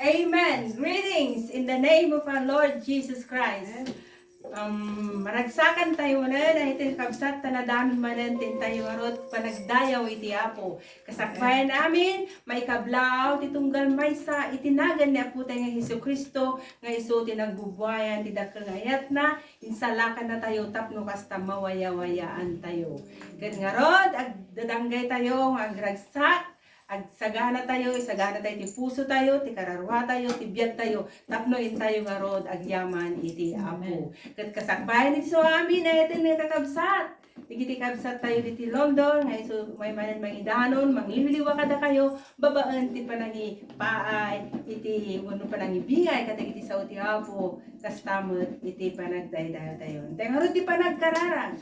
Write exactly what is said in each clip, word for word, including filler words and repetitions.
Amen. Greetings in the name of our Lord Jesus Christ. Um, maragsakan tayo manen, ay, iti kabsat, ta nadamag manen ti intayo ngarud panagdayaw iti Apo. Kasakbayan amin, maikablaw ti tunggal maysa iti nagan ni Apo tayo nga Jesu-Cristo, nga isu ti nagbubuayan ti dakkel nga ayatna, insalakan na tayo tapno kasta mawayawayaan tayo. Ket ngarud, agdadanggay tayo nga agragsak, agsagana tayo, isagana tayo ti puso tayo, ti kararua tayo, ti biag tayo, tapno intayo ngarud agyaman iti Apo. Amen. Ket kasakbayan iti so amin, ay, iti nga kakabsat. Dagiti kabsat tayo diti London, nga isu manen mangidanon, mangliwliwa kadakayo, babaen ti panangipaay, iti wenno panangibingay kadagiti sao ti Apo, kasta met iti panagdaydayaw tayo. Tay ngarud ti panagkararag.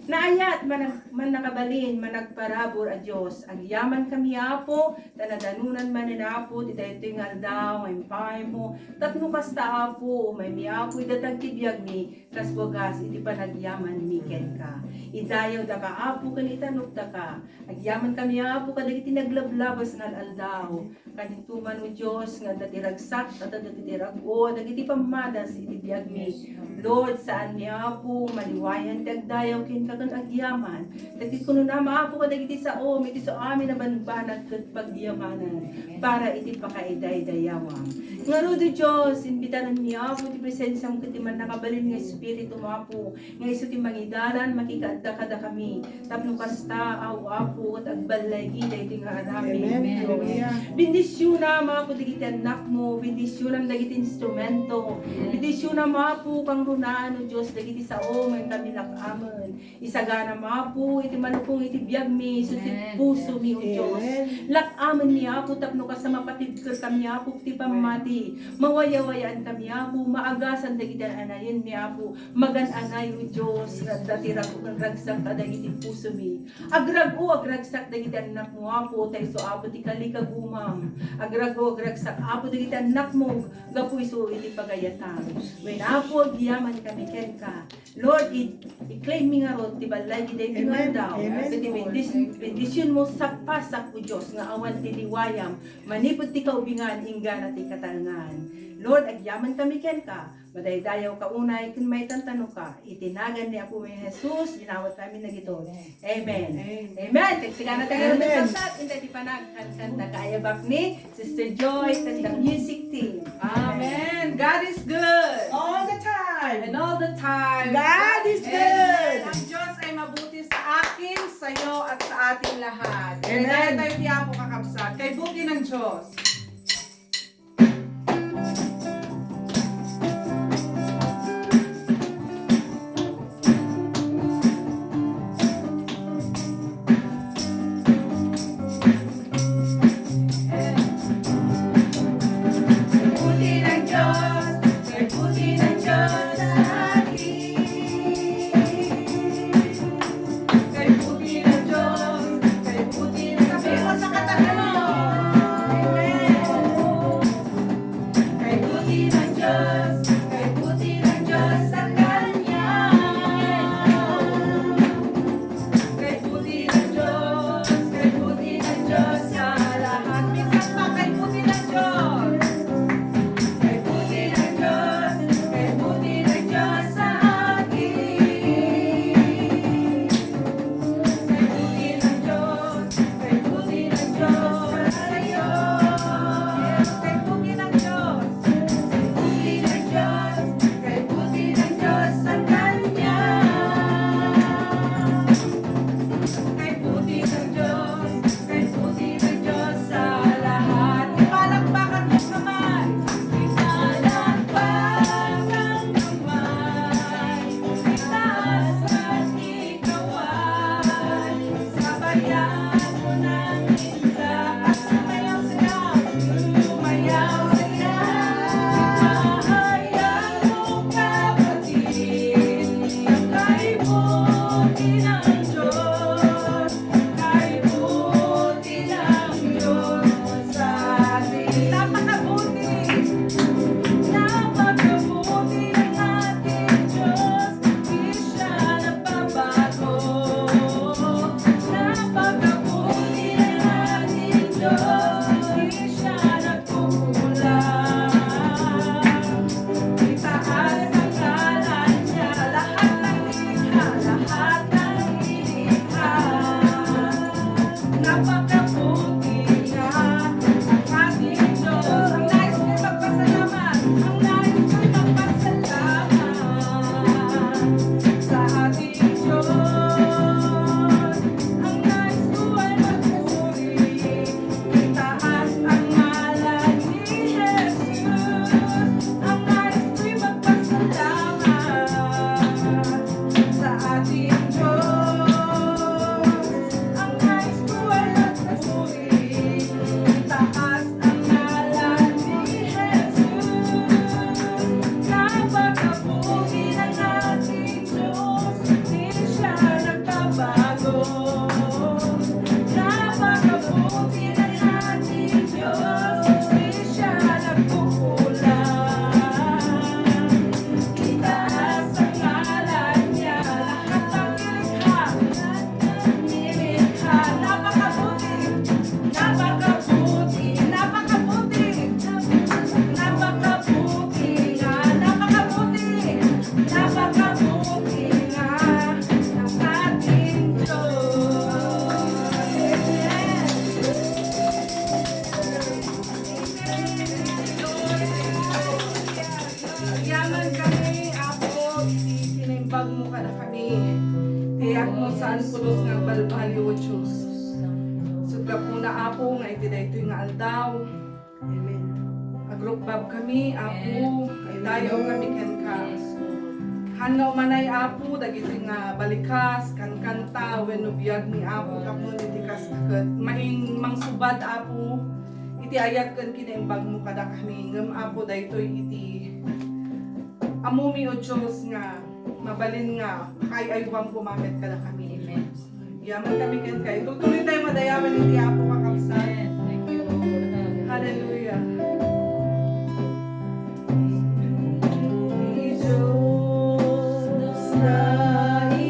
Naayat, manag-, mannakabalin, managparabur a Dios, agyaman kami, Apo, ta nadanonan manen, Apo, ti daytoy nga aldaw nga impaaymo, tapno kasta, Apo, maymi, Apo, idatag ti biagmi, kas wagas iti panagyamanmi kenka. Idayawdaka, Apo, ken itanukdaka. Agyaman kami, Apo, kadagiti naglablabas nga al-aldaw. Kaninto man, O Dios, nga adda ti ragsak, adda ti rag-o, dagiti pammadas iti biagmi. Lord, saanmi, Apo, maliwayan ti agdayaw kenka ken agyaman. Dagiti kunonam, Apo, kadagiti saom, iti so amin a banbanag ket pagyamanan para iti pakaidaydayawam. Ngarud, O Dios, imbitananmi, Apo, ti presensiam ket ti mannakabalin nga Espiritum, Apo, nga isu ti mangidalan, makikaadda kadakami. Tapno kasta, aw, Apo, ket agballaigi daytoy nga aramid, Amen. Dios. Hallelujah. Bendisionam, Apo, dagiti annakmo, bendisionam dagiti instrumento. Amen. Bendisionam, Apo, kangrunaan, O Dios, dagiti sao nga inkami lak-amen. Isaganam, Apo, iti manukong iti biagmi, isu ti Amen. Pusomi, O Dios. Amen. Lak-amenmi, Apo, tapno kasta mapatibkerkami, Apo, ti pammati. Mawayawayankami, Apo, maagasan dagiti anayenmi, Apo. Magan-anay, O Dios, nga adda ti rag-, ragsak kadagiti pusomi. Agrag-o, agragsak dagiti annakmo, Apo, ta isu, Apo, ti kalikagumam. Agrag-o, agragsak, Apo, dagiti annakmo, gapu isu iti pagayatam. Wen, Apo, agyamankami kenka. Lord, i-, i-claim mi ngarud ti ballaigi daytoy nga aldaw. Amen. Iti bendis-, bendisionmo, sappasak, O Dios, nga awan ti liwayam. Manipud ti kaubingan, inggana ti katalngan. Lord, agyamankami kenka. Madaydayawka unay ken maitantanoka. Iti nagan ni Apomi a Jesus, dinawatmi dagitoy. Amen. Amen. Amen. Tagsagana tayo. Amen. Inta ti panagkankanta, kaayabak ni Sister Joy, ken the music team. Amen. God is good. All the time. And all the time. God is good. Ang Diyos ay mabuti sa akin, sa'yo, at sa ating lahat. Amen. Kaya tayo di ako kakabsat. Kay buti ng Diyos. Agyaman kami, Apo, iti kinaimbag mo kadakami. Ti ayat mo saan pulos nga agbalbaliw, O Dios. Subra puna, Apo, nga iti daytoy nga aldaw, Amen. Agrukbab kami, Apo, agdayaw kami kenka. Hanna umanay, Apo, dagiti nga balikas, kankanta, wenno biag ni Apo, tapno iti kasta ket maing-, mangsubad, Apo, iti ayat ken kinaimbag mo kadakami. Ngem, Apo, daytoy iti ammomi, O Dios, nga mabalin nga makaay-aywan koma met kadakami. Amen. Agyaman kami kenka. Itutuloy tayo madayawan iti Apo, kakabsat. Thank you, Lord. Hallelujah. Ti Dios naimbag.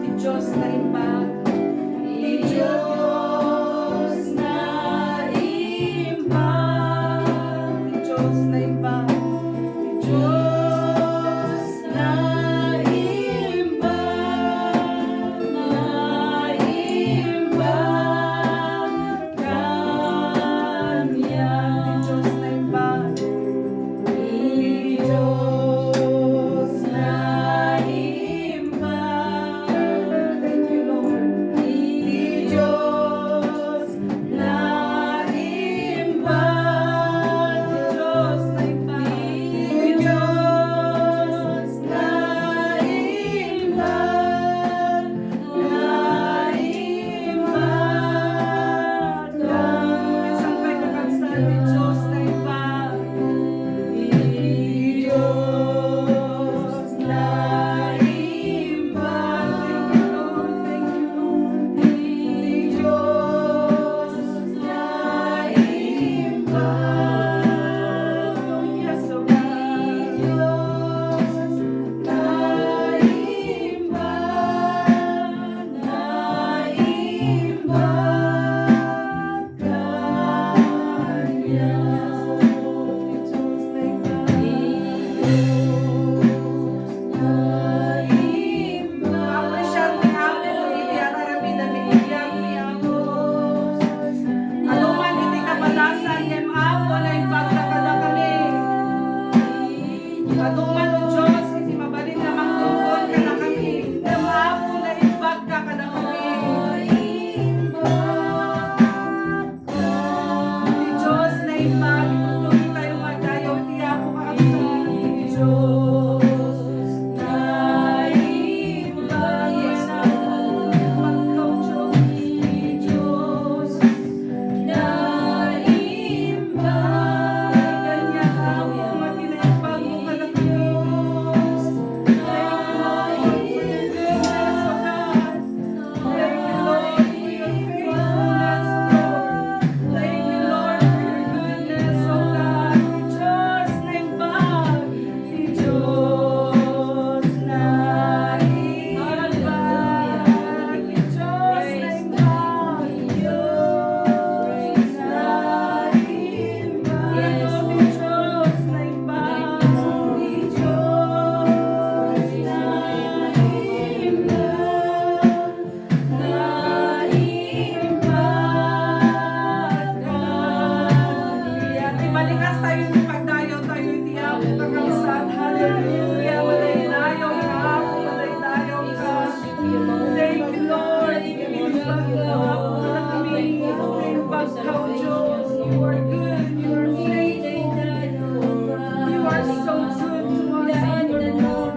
Ti Dios naimbag. Ti Dios naimbag. Ti Dios naimbag. Ti Dios naimbag, naimbag kaniak. Ti Dios naimbag. Ti Dios naimbag. Thank you, Lord. Ti Dios naimbag. Ti Dios naimbag. Ti Dios naimbag. Naimbag. Minsan pa'y kakabsat, ti Dios naimbag. Ti Dios naimbag. Thank you, Lord. Thank you, Lord. Ti Dios naimbag. Oh, yes, oh God. Ti Dios naimbag, naimbag. Aduman iti kabalasan, ngem Apo, naimbagka kadakami. Aduman, O Dios, iti mabalin nga mangtungkol kadakami, ngem Apo, naimbagka kadakami. Ti Dios naimbag, itutuloy tayo nga dayaw ti Apo nga agsa. Ti Dios naimbag, yes, Apo, naimbag ka, O Dios. Ti Dios naimbag, kaniak, Apo, nga tinaimbag mo kadakami. Thank you, Lord, for your goodness, O God. Thank you, Lord, for your faithfulness, Lord. Thank you, Lord, for your goodness, O God. Ti Dios naimbag. Ti Dios naimbag. Ti Dios naimbag. Ti Dios naimbag. Ti Dios naimbag. Ti Dios naimbag. Naimbag ka. Ti balikas tayo, ti pagdayaw tayo iti Apo, kakabsat. Hallelujah. Madaydayaw ka, Apo, madaydayaw ka. Thank you, Lord. Naimbag ka, Apo, naimbag ka, O Dios. You are good. You are faithful. You are so good to us, Lord. Thank you, Lord,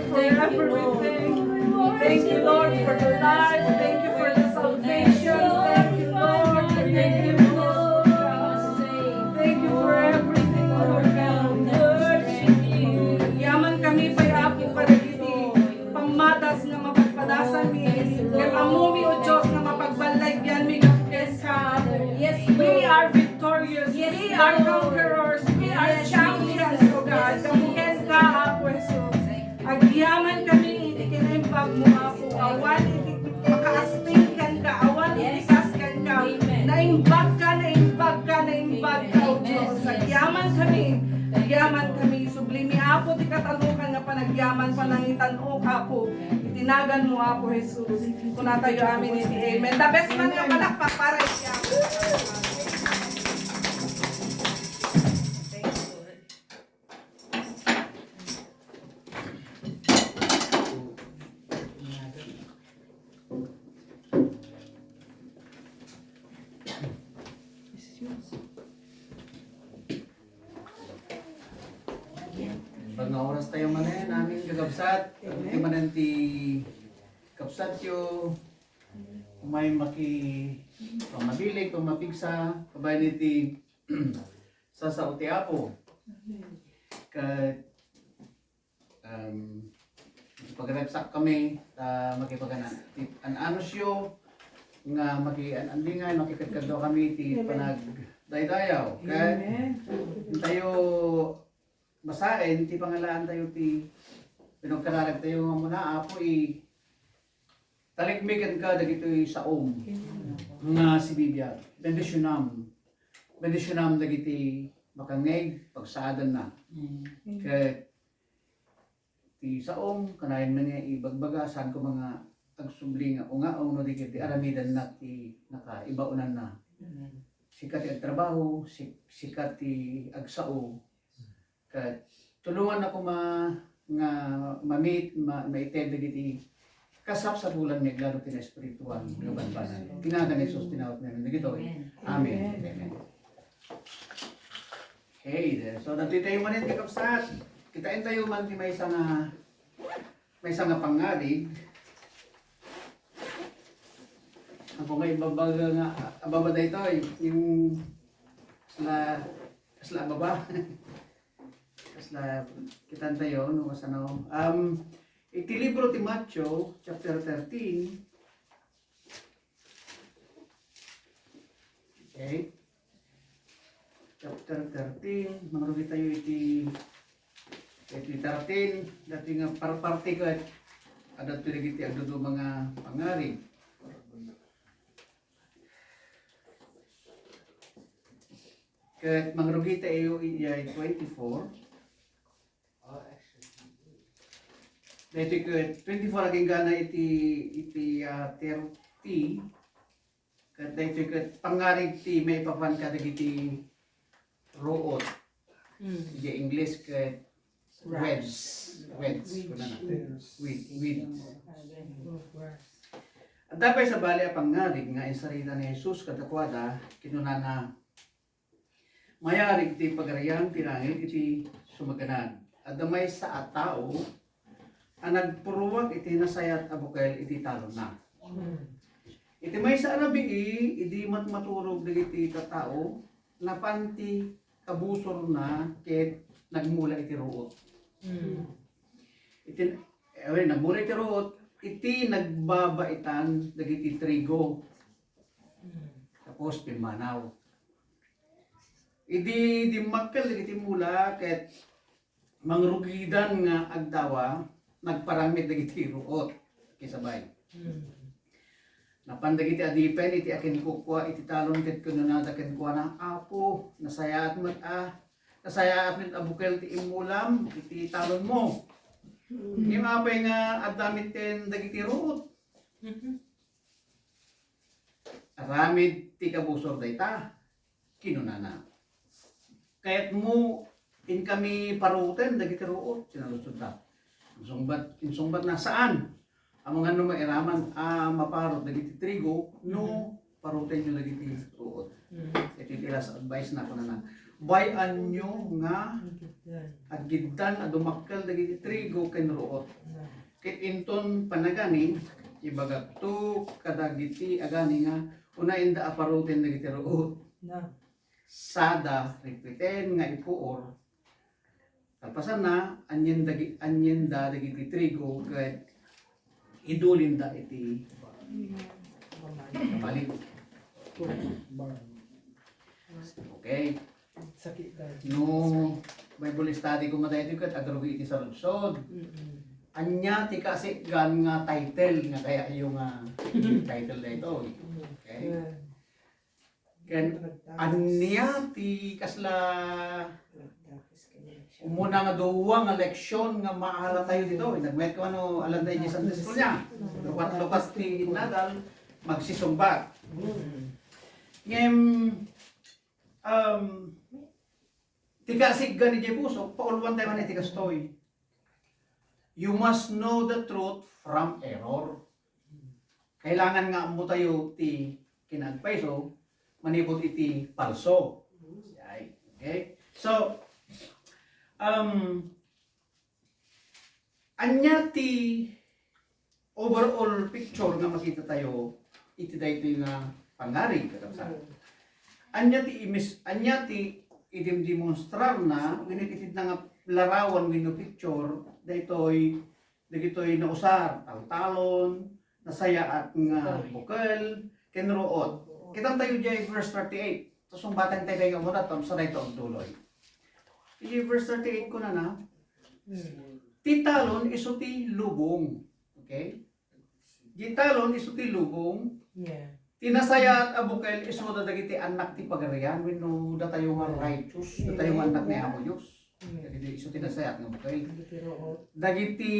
for everything. Thank you, Lord, for the life. Thank you for the salvation. Thank you, Lord, for your goodness, oh God. Thank you for everything, Lord God. Agyaman kami pay, Apo, kadagiti pammadas nga mapadpadasanmi. Ngem ammomi, O Dios, nga mapagballaybianmi gapu kenka. Yes, we are victorious. We are conquerors. We are champions, O God. Gapu kenka, Apo Jesus. Agyaman kami iti kinaimbag mo, Apo. Awan iti makaasping kenka, awan iti kas kenka. Naimbag ka, naimbag ka, naimbag Amen. Kami, sublimi, Apo, ti katanokan nga panagyaman, panangitan-ok, Apo, iti naganmo, Apo Jesus. Kunatayo amin iti amen. The best man nga palakpak para iti Apo. Banga oras tayo manen, amin kakabsat. Amen. Ti manen ti kabsatyo, umay maki pamabilig, pamapigsa, kabayan iti sasao ti Apo. Ket, um, makipagregsakami, ta makipagana-, ti an-anusyo nga makian-andingay, makikadkadua kami ti panagdaydayaw. Ket intayo basaen ti pangalaantayo ti pinagkararagtayo nga umuna, Apo, i-, talekmi kenka dagitoy saom nga sibibiag. Bendisyonam. Bendisyonam dagiti makangngeg, pagsaadanna. Ket ti saom, kanayon nga ibagbaga, saan koma nga agsubli nga ungaw no di ket ti aramidenna ti nakaibaonanna. Sika ti agtrabaho, sik-, sika ti agsao. Ket tulonganna koma nga mamit-, ma-, maited dagiti kasapsapulan nga aglalo ti naespirituan nga banbanag. Ti nagan ni Jesus ti naawatmi dagitoy. Amen. Amen. Amen. Okay, there. So, datoy tayo manen, kakabsat. Kitaentayo man ti maysa nga, maysa nga pangngarig. Ako nga ibabaga nga, ababa daytoy, yung kasla, kasla ababa. Kasla, kitaentayo, no, kasano. Um, iti libro ti Mateo, chapter thirteen. Okay. Chapter thirteen, mangrugi tayo iti, iti thirteen, dati nga parparte ket adda dagiti agduduma nga pangngarig. Ket mangrugi tayo iti twenty-four. Daytoy ket twenty-four agingga iti, iti, ah, thirty. Ket daytoy ket pangngarig ti maipapan kadagiti ruot. Mm. Iti English ket weeds. Weeds, kunana. Weed, weed. Adda pay sabali a pangngarig nga insarita ni Jesus kadakuada, kinunana, Mayarig ti Pagarian ti langit iti sumaganad. Adda maysa a tao a nagpurruak iti nasayaat a bukel iti talonna. Iti maysa a rabii, idi matmaturog dagiti tattao, napan ti kabusorna ket nagmula iti ruot. Iti, eh, nagmula iti ruot, iti nagbabaitan dagiti trigo. Tapos pimmanaw. Idi dimmakkel dagiti mula ket mangrugidan nga agdawa, nagparang met dagiti ruot. Kisabay. Napan dagiti adipen iti akinkukua iti talon ket kinunada kenkuana, Apo, nasayaat met a, nasayaat met a bukel ti immulam iti talonmo. Ngem apay nga adda met ken dagiti ruot? Aramid ti kabusor dayta, kinunana. Kayatmo inkami paruten dagiti ruot, sinaludsodda. Insungbat, insungbatna, saan. Amangan no mairaman a maparut dagiti trigo, no parutenyo dagiti ruot. Iti ti last advice na kunana, bay-anyo nga aggiddan a dumakkel dagiti trigo ken ruot. Ket inton panagani, ibagakto kadagiti agani nga unaenda a paruten dagiti ruot. Sada rikpiten nga ipuor. Kalpasanna, anyen dagi-, anyenda dagiti trigo ket idulinda iti balik. Okay. No Bible study koma daytoy ket agrugi iti saludsod. Ania ti kasiggan nga title nga kayatyo nga title daytoy? Okay. Ken ania ti kasla Umuna nga dua nga leksion nga maala tayo dito. Nagmayat ko ano, alam na yung Sunday school niya. Lukat-lukas ti innadal, magsisungbat. Ngem, um, ti kasigga ni Diay puso, pauluan tayo man iti kastoy. You must know the truth from error. Kailangan nga ammo tayo ti kinaagpayso manipud iti palso. Ay, okay? So, um, ania ti overall picture nga makita tayo iti daytoy nga pangarig, kakabsat? Ania ti imis-, ania ti idimdemonstrarna, wenno iti na nga larawan wenno picture, daytoy, dagitoy nausar, taltalon, nasayaat nga bukel, ken ruot. Kitan tayo diay verse thirty-eight. Ta sungbaten tayo nga umuna, ta sa daytoy agduloy. Iti verse thirty-eight kunana, ti talon isu ti lubong. Okay? Di talon isu ti lubong. Yeah. Ti nasayaat a bukel, isuda dagiti annak ti Pagarian, wenno datayo nga righteous, datayo nga annak ni Apo Dios. Mm. Dagiti isu ti nasayaat nga bukel. Dagiti ruot. Dagiti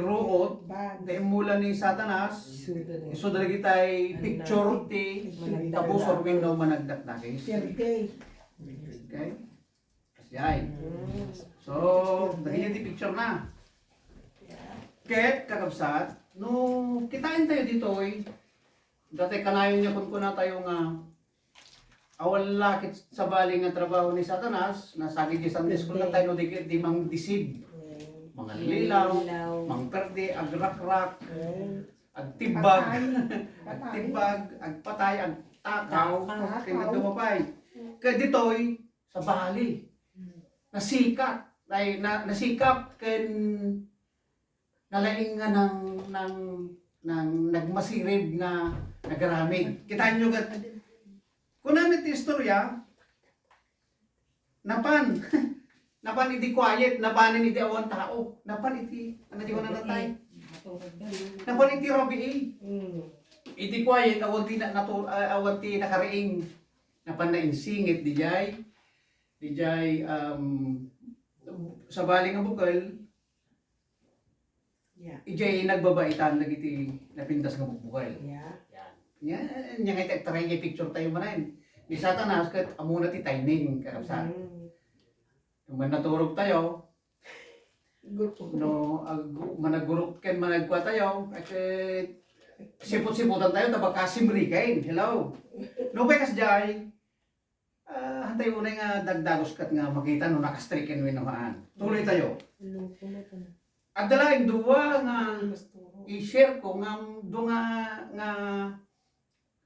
ruot, bags. Ti immula ni Satanas, isuda dagiti picture ti kabusor wenno managdakdakis. Thirty. Okay? Kasdiay. Mm. So, dagiti picture na. Ket, kakabsat, no kitaen tayo ditoy, dati kanayon nga kunkuna tayo nga awan la ket sabali nga trabaho ni Satanas, nasagid di Sunday school na tayo, no, di, di mang-deceive. Mm. Mangallilaw, mangallilaw, mangperde, agrakrak, mm, agtibbag, patay, agtibbag, agpatay, agtakaw, takaw, ken agdumapay. Ket ditoy, sabali. Mm. Nasikat, ay, na, nasikap ken nalaing nga nang, nang, nang nagmasirib nga nagaramid. Kitaenyo ket, kunana ti istorya, napan, napan iti quiet, napanen iti awan tao, napan iti, ano di ko na natay? Napan iti rabii. Mm. Iti quiet, awan ti na-, natu-, ah, awan ti nakariing. Napan nainsingit, dijay, dijay, um, sabali nga bukel, yeah, ijay nagbabaitan dagiti napintas nga bukbukel. Yeah. Yan. Yan, yan nga iti agtaray nga picture tayo manen. Ni Satanas ket ammona ti timing, kakabsat. Mm. No mannaturog tayo, grupo, no, ag-, managurop ken managkua tayo, ket sipot-sipotan tayo, ta baka simriken. Hello? No, pay kasdiay, ah, hantay unay nga dagdagos ket nga makita no nakastriken wenno haan. Tuloy tayo. Ano, ano, ano? Adda laeng dua nga i-share ko nga dua nga, nga,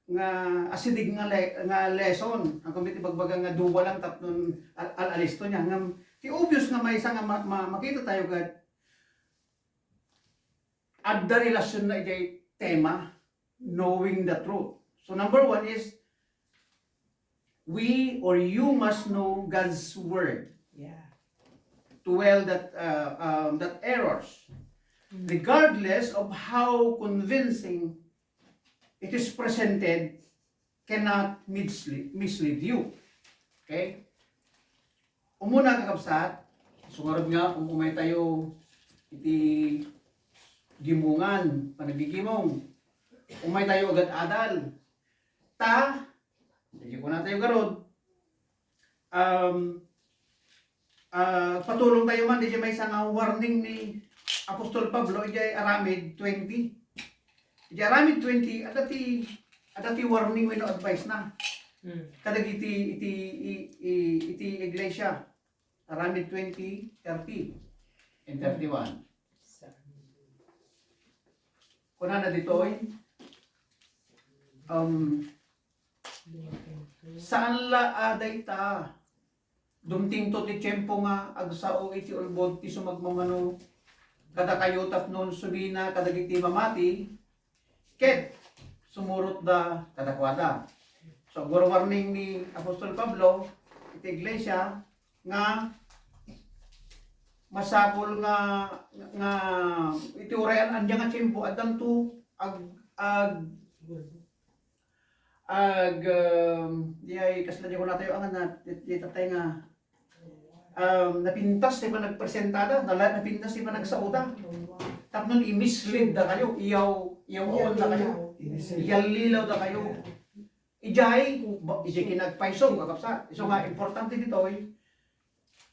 nga asideg nga le-, nga lesson. Ang kumiti bagbaga nga dua lang tapno al-, al-, alisto niya. Nga, ti obvious nga maysa nga ma-, ma-, makita tayo ket adda relasionna iti tema, knowing the truth. So number one is, we or you must know God's word. Yeah. To well that, uh, um, that errors, mm, regardless of how convincing it is presented, cannot mislead, mislead you. Okay? Umuna, kakabsat, so ngarud nga, um-, umay tayo iti gimongan, panagigimong. Umay tayo agad-adal. Ta, sige, kuna tayo garud. Um, ah, patulong tayo man, di maysa nga warning ni Apostol Pablo, iti Aramid twenty. Iti Aramid twenty, adda ti, adda ti warning wenno advice na. Mm. Kadagiti, iti, i-, i-, iti iglesia. Aramid twenty, thirty, and thirty-one. Kunana ditoy, um, saan la a dayta. Dumtingto ti tiempo nga agsao iti ulbod ti sumagmamano kadakayo tapno subina kadagiti mamati, ket sumurotda kadakuada. So, agwarwarning ni Apostol Pablo iti iglesia nga masapul nga, nga iti uray an-, ania nga tiempo, addanto ag-, ag-, ag-, um, di ay, kasla di ko natayo, angan na, di, di tatay nga, um, napintas ti panagpresentada, nala-, napintas ti panagsaoda. Tapno i-mislead dakayo, iyaw, iyaw, awan dakayo. Iyallilaw dakayo. Idiay, ba-, idiay kinagpayso, kakabsat. Isu nga importante ditoy,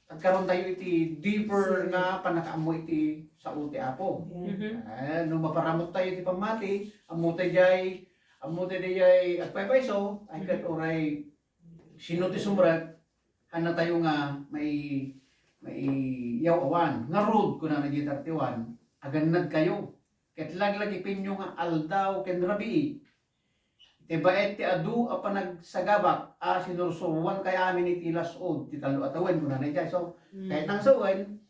agkaron tayo iti deeper nga pannakaammo iti sao ti Apo. Mhm. Eh, no maparamut tayo iti pammati, ammo tayo diay, ammo tayo diay agpaypayso, ay ket uray sino ti sumrek, hanna tayo nga mai-, maiyaw-awan. Ngarud, kunana iti thirty-one, agannad kayo. Ket laglagipenyo nga aldaw ken rabii. Iti baet ti adu a panagsagabak a sinursuroan kay amin iti las-ud ti tallo a tawen, kunana idiay. So, mm, kayatna nga sawen,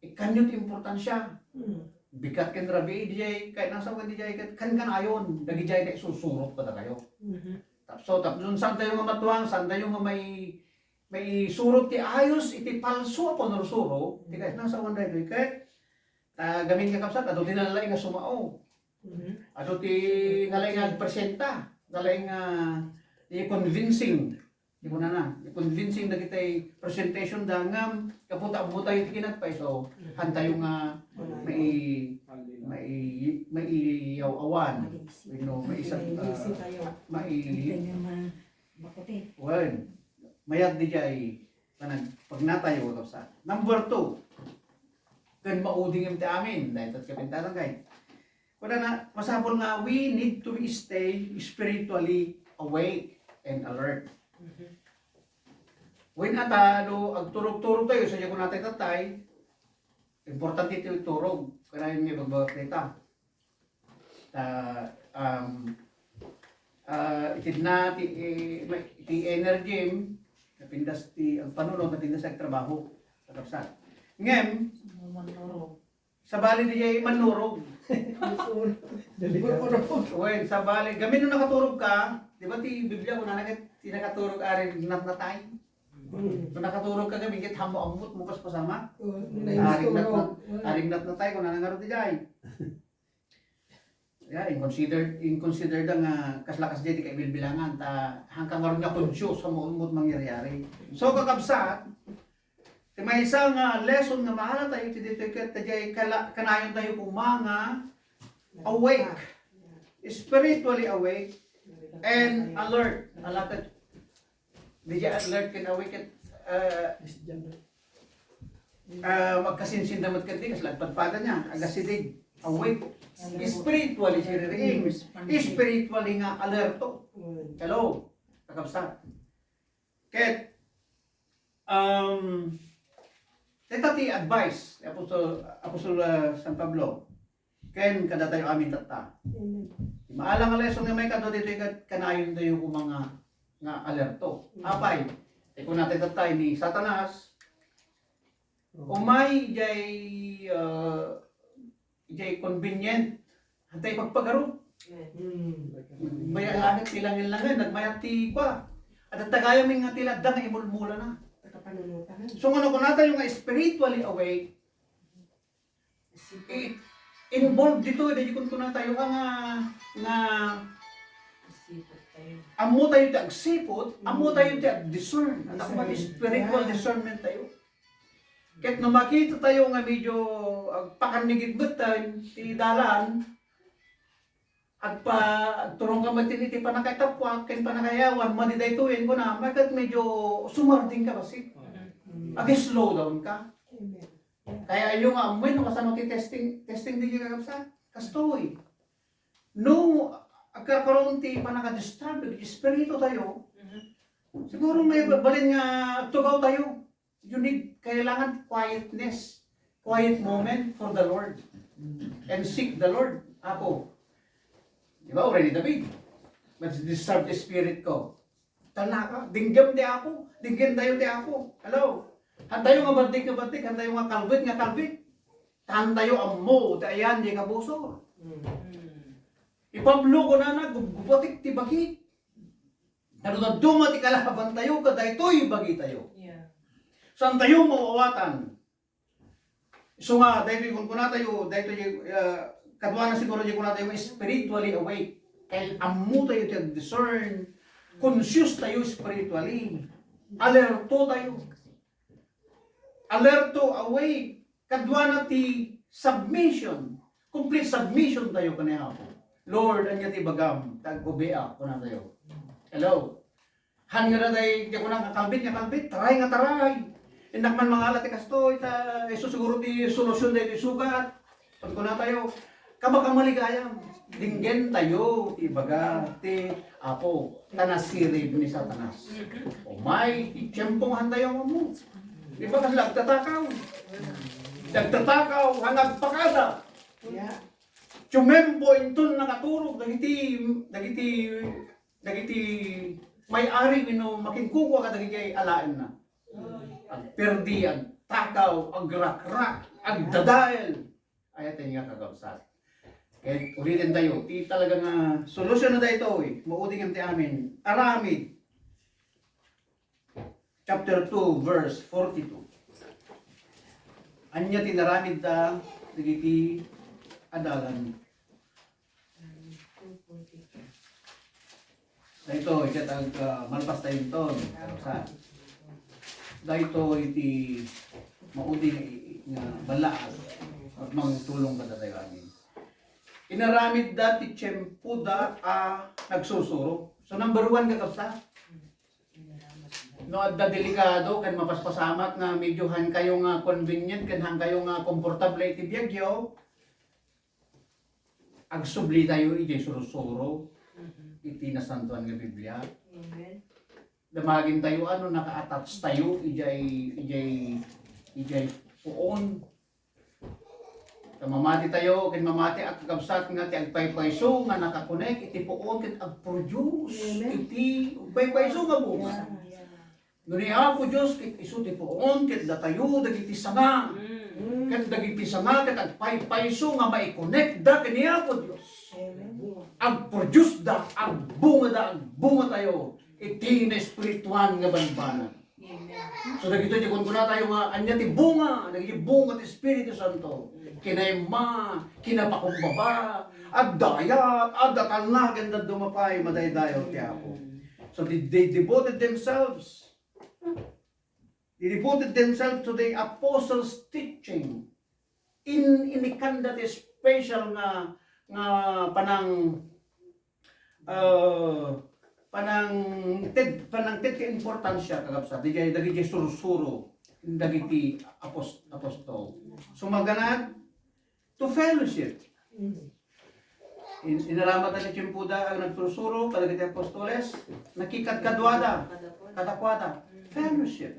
ikkanyo ti importansia. Mm. Bigat ken rabii idiay, kayatna nga sawen idiay, ket kankanayon, dagidiay nga isursurot kadakayo. Mhm. Tap-, so, tapno saantayo nga matuang, saantayo nga mai-, maisurot ti ayos iti palso a panursuro, ti kayatna nga sawen daytoy, ket, ah, gamin nga kabsat, adu ti nalaing nga sumao. Mhm. Adu ti nalaing nga agpresenta, nalaing nga, ah, i-convincing. Di kunana, i-convincing dagiti presentation da ngem gapu ta ammo tayo ti kinagpayso, hantayo nga mai-, mai-, maiyaw-awan. Wenno maisag-, ah, mai-, wen, mayat didiay panag-, pagnatayo, kakabsat. Number two, ken maudi ngem ti amin, dayta ti kapintasan kay. Kunana, masapul nga we need to stay spiritually awake and alert. Mhm. Wen ata, no agturog-turog tayo, sadino kunatayo tatay, importante ti turog. Kanayon nga ibagbagak dayta. Ta, um, ah, itedna ti, eh, may, ti energy, napintas ti agpanunot, napintas ti agtrabaho. Kakabsat. Ngem, sabali diay mannurog. Wen, sabali. Gamin no nakaturog ka, di ba ti Biblia, kunana ket ti nakaturog aring natnatay? Mm. No nakaturog ka gamin ket ammo-ammom, paspasama. Oo, aring natna-, aring natnatay, kunana ngarud diay. Ya, in-consider, in-consider da nga kasla kasdiay ti kaibilbilangan, ta haanka ngarud nga conscious, ammo-ammom ti mangyayari. So, kakabsat, ti maysa nga lesson nga maala tayo iti ditoy ket, ta diay kala-, kanayon tayo koma nga awake, spiritually awake, and alert. Ala ket, diay alert ken awake ket, ah, ah, magkasinsinda met ket di, kasla agpadpada niya, agasidig, awake. Spiritually, siririing. Spiritually nga alerto. Hello, kakabsat. Ket, um, dayta ti advice ni Apostol, Apostol, ah, San Pablo ken kadatayo amin tatta. Amen. Ti maala nga lesson nga maikadua ditoy ket kanayontayo koma nga, nga alerto. Mm. Apay, ti kunatayo tatta ni Satanas, umay idiay, ah, idiay convenient, haantay pagpagarup. Mm. Mayat langit ti langen-langen, nagmayat ti kua. Adda gayam nga ti ladda nga imulmulana. Nakapanunutan. So, ngano kunatayo nga spiritually awake, i-, involved dito, dagiti kunkunatayo nga, nga ammo tayo ti agsipud, ammo tayo ti agdiscern. Discern. Spiritual discernment tayo. Ket no makita tayo nga medyo agpakannigit metten ti dalan, agpa-, agturongka metten iti pannakaitappuak ken pannakayawan, madi daytoyen, kuna, ket medyo sumardengka bassit. Mm. Ag-slow down ka. Amen. Kaya ayo nga ammoen no kasano ti testing, testing daydiay, kakabsat. Kastoy. No agkarkaron ti pannaka-disturb iti espiritu tayo, siguro nga balin nga agtugaw tayo. You need, kailangan quietness, quiet moment for the Lord. And seek the Lord. Apo, di ba, uray ni David, "Madisturb ti spirit ko." Talnaka, denggem ti Apo, denggem tayo ti Apo. Hello? Haantayo nga bantig nga bantig, haantayo nga kalbit nga kalbit. Haantayo ammo ti ayan diay kabusor. Mm. Ni Pablo kunana, "Gubgubatek ti bagi." Dadduma ti kalabantayo, kadaytoy bagitayo. Yeah. Saantayo maawatan. Isu nga, daytoy kunkunatayo, daytoy, ah, kaduana siguro diay kunatayo nga spiritually awake. Kay ammo tayo ti agdiscern, conscious tayo spiritually, alerto tayo. alerto, awake. Kaduana ti submission. Complete submission tayo ken ni Apo. "Lord, ania ti ibagam? Tag-obeak," kuna tayo. Hello? Han nga na tayo, di ko na, nga kalbit, nga kalbit, taray nga taray. Innak man mangala ti kastoy, ta isu siguro ti solusyon daytoy sugat. Pag kuna tayo, kamakaligayam. Denggen tayo ti ibaga ti Apo, ta nasirib ni Satanas. Umay, ti tiempo nga han tayo, amo. Di ba, kasla agtatakaw? Agtatakaw, han agpakada. Yeah. Tiempo inton nakaturog dagiti, dagiti, dagiti may-ari wenno makinkukua kadagiti alaenna. Agperdi, agtakaw, agrakrak, agdadael. Ayaten nga, kakabsat. Ket uliten tayo, ti talaga nga solusyon na daytoy, maudi ngem ti amin. Aramid. Chapter two, verse forty-two. Ania ti naramidda dagiti adalan? Daytoy, ket ag-, ah, malpas tayo inton, sa, daytoy ti maudi nga i-, nga ballaag, ket mangtulong kadatayo amin. Inaramidda ti tiempoda a nagsursuro. So, number one, kakabsat, no adda delikado ken mapaspasamak nga medyo han kayo nga convenient ken han kayo nga komportable iti biagyo, agsubli tayo idiay sursuro iti Nasantoan nga Biblia. Amen. Damagin tayo, ano, naka-attach tayo idiay, idiay, idiay puon. Ta mamati tayo, ken mamati a kakabsat nga ti agpaypayso nga nakakonek iti puon ket agproduce Amen. Iti agpaypayso nga bunga. Yeah, yeah. No ni Apo Dios ket isu ti puon, ket datayo dagiti sanga. Mm. Ket dagiti sanga ket agpaypayso nga maikonekda ken ni Apo Dios. Amen. Agproduceda, agbungada, agbunga tayo iti naespirituan nga banbanag. Amen. So, dagitoy ti kunkunatayo nga ania ti bunga, dagiti bunga ti Espiritu Santo. Kinayma, kinapakumbaba, agdayat, agdatalna, ken dadduma pay, madaydayaw ti Apo. So, they, they devoted themselves. They devoted themselves to the apostles' teaching. In, inikanda ti special nga, nga panang, ah, panang ted, panang ted ka importansya, kakabsat, dagiti, dagiti sursuro, dagiti apos-, apostol. Sumaganad, to fellowship. Mm. In-, inaramatan ni tiempoda a nagsursuro kadagiti apostoles, nakikadkaduada kadakuada. Fellowship.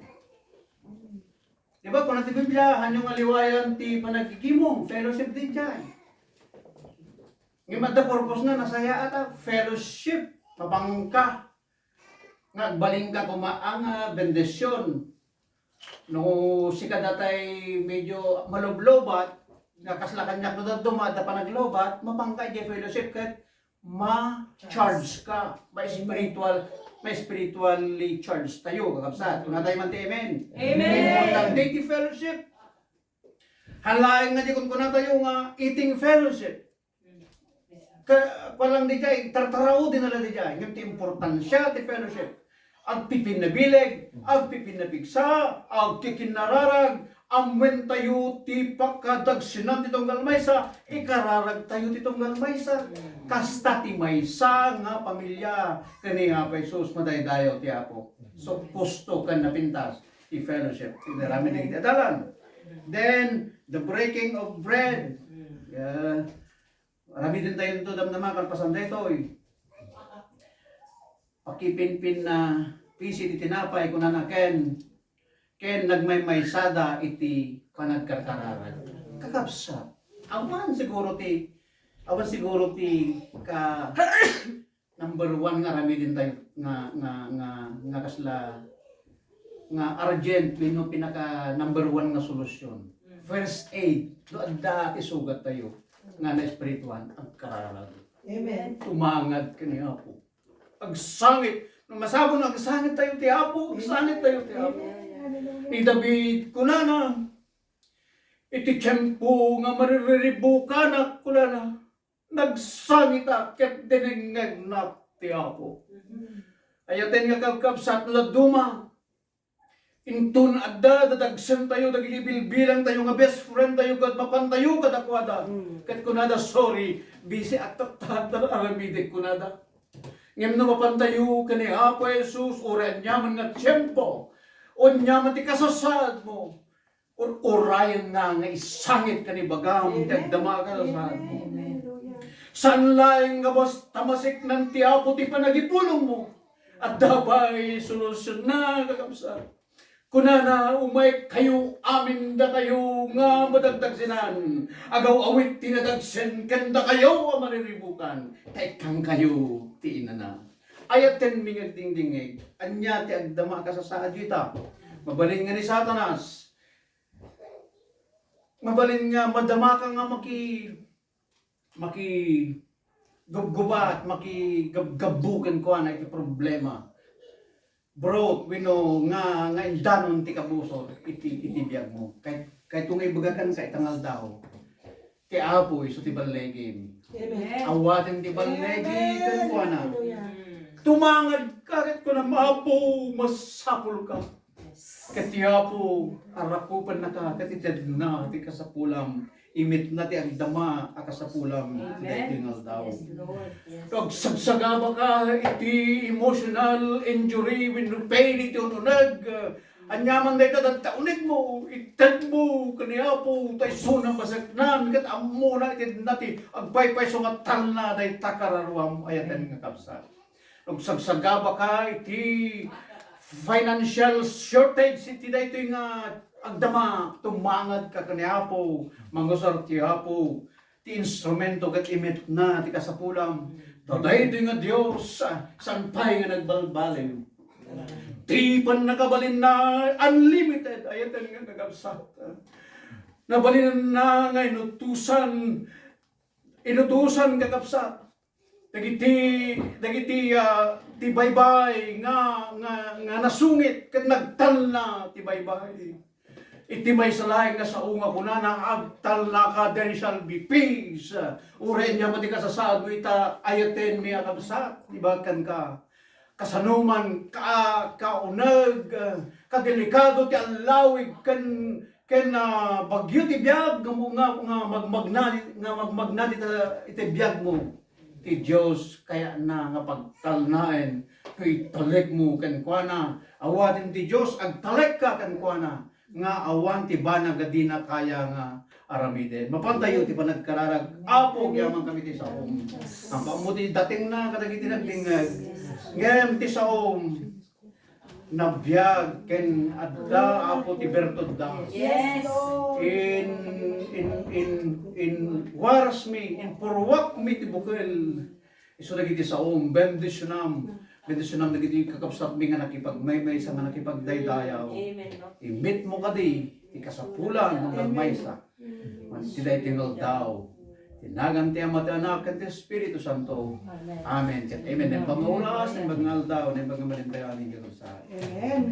Di ba, kuna ti Biblia, hanyo nga liwayan ti panagkikimong, fellowship diay. Ngem adda purpose na, nasayaat a fellowship, mapangka. Nga agbalinka koma a nga bendision. No sika datay medyo malublobat, nga kasla kaniak no dadduma adda panaglobat, mapangka idiay fellowship ket ma-charge ka, ma-spiritual, ma-spiritually charged tayo, kakabsat. Kunatayo man ti amen. Amen. Importante ti fellowship. Halaen nga di kunkunatayo nga eating fellowship. Ka, kuan lang diay, tartarauden la diay. Ngem ti importansya ti fellowship. Agpipinnabileg, agpipinnapigsa, agkikinnararag, ammoentayo ti pakadagsenan ti tunggal maysa, ikararagtayo ti tunggal maysa. Kasta ti maysa nga pamilia ken ni Apo Jesus, madaydayaw ti Apo. So, pusto ken napintas ti fellowship. Inaramid dagiti adalan. Then, the breaking of bread. Yeah. Aramidentayo daytoy, damdama, kalpasan daytoy. Pakipinpinna pisi ti tinapay, kunana, ken, ken nagmaymaysada iti panagkarkararag. Kakabsat, awan siguro ti, awan siguro ti ka, number one nga aramidentayo nga, nga, nga, nga kasla nga urgent wenno pinaka number one nga solusyon. Mm. First aid, no adda ti sugattayo nga naespirituan, agkararag. Amen. Tumangad ken ni Apo. Agsangit. No masapul no agsangit tayo ti Apo, agsangit tayo ti Apo. Amen. Hallelujah. Ni David, kunana, iti tiempo nga maririribukanak, kunana, nagsangitak ket dinengngegnak ti Apo. Ayaten nga kakabsat no dadduma, Inton adda dadagsentayo dagiti bilbilangtayo nga best friend tayo ket mapantayo kadakuada. Mm. Ket kunada, "Sorry, busy ak tatta, aramidek," kunada. Ngem no mapantayo ken ni Apo Jesus, uray aniaman nga tiempo, aniaman ti kasasaadmo, ur-urayenna nga isangit ken ibagam ti agdama a kasasaadmo. Amen. Hallelujah. Saan laeng nga basta masiknan ti Apo ti panagipulongmo. Adda pay solusionna, kakabsat. Kunana, "Umaykayo amin dakayo nga madagdagsenan, agaw-awit ti nadagsen ken dakayo a mariribukan, ta ikkankayo ti inana." Ayatenmi nga agdingdingngeg, ania ti agdama a kasasaadyo ita? Mabalin nga ni Satanas, mabalin nga madamaka nga maki-, makigubgubat, makigabgabbu kenkuana iti problema. Bro, wenno nga, nga indanon ti kabusor iti, iti biagmo. Kay, kay tunga ibagakan ka ita nga aldaw. Ti Apo isu ti ballegim. Amen. Awaten ti ballegi kenkuana. Hallelujah. Tumangad ka ket kunam, "Apo, masapul ka." Ket ti Apo, arakupennaka, ket itedna ti kasapulam, imitna ti agdama a kasapulam iti daytoy nga aldaw. Yes, Lord. Yes. Agsagsagaba ka iti emotional injury wenno pain iti uneg, aniaman dayta dadta unegmo, itedmo ken ni Apo, ta isuna maseknan, ket ammona itedna ti agpaypayso nga talna dayta kararuam, ayaten nga kabsat. Agsagsagaba ka iti financial shortage iti daytoy nga agdama, tumangad ka ken ni Apo, mangusar ti Apo, ti instrumento ket imitna ti kasapulam. Ta daytoy nga Dios, ah, saan pay nga nagbalbaliw. Ti pannakabalinna, unlimited, ayaten nga kakabsat. Nabalinanna nga inutusan, inutusan kakabsat. Dagiti, dagiti, ah, ti baybay nga, nga, nga nasungit ket nagtalna ti baybay. Iti maysa laeng nga sao nga kunana, "Agtalnaka, there shall be peace." Uray ania met ti kasasaadmo ita, ayatenmi a kabsat, ibaga kenka. Kasano man ka, kauneg, kadelikado ti allawig ken, ken, ah, bagyo ti biag nga, nga, nga magmagna, nga magmagna iti, iti biagmo. Ti Dios kayatna nga pagtalnaen, no italekmo kenkuana. Awaten ti Dios, agtalekka kenkuana, nga awan ti banag a dina kaya nga aramiden. Mapantayo ti panagkararag, Apo, agyaman kami ti saom. Ampammo ti datingna kadagiti nagdingngeg. Ngem ti saom, nabiag ken adda, Apo, ti bertutda. Yes, Lord. In, in, in, in warsmi, in purwakmi ti bukel. Isu dagiti saom, bendisionam. Bendisionam dagiti kakabsatmi nga nakipagmaymaysa, nga nakipagdaydayaw. Amen, Lord. Imitmo kadi ti kasapulan nga agmaysa. Amen. Iti daytoy nga aldaw, ti nagan ti Ama, ti Anak, ken ti Espiritu Santo. Amen. Amen. Ket amen. Naimbag nga oras, naimbag nga aldaw, naimbag nga malindayaw, amin nga oras. Amen.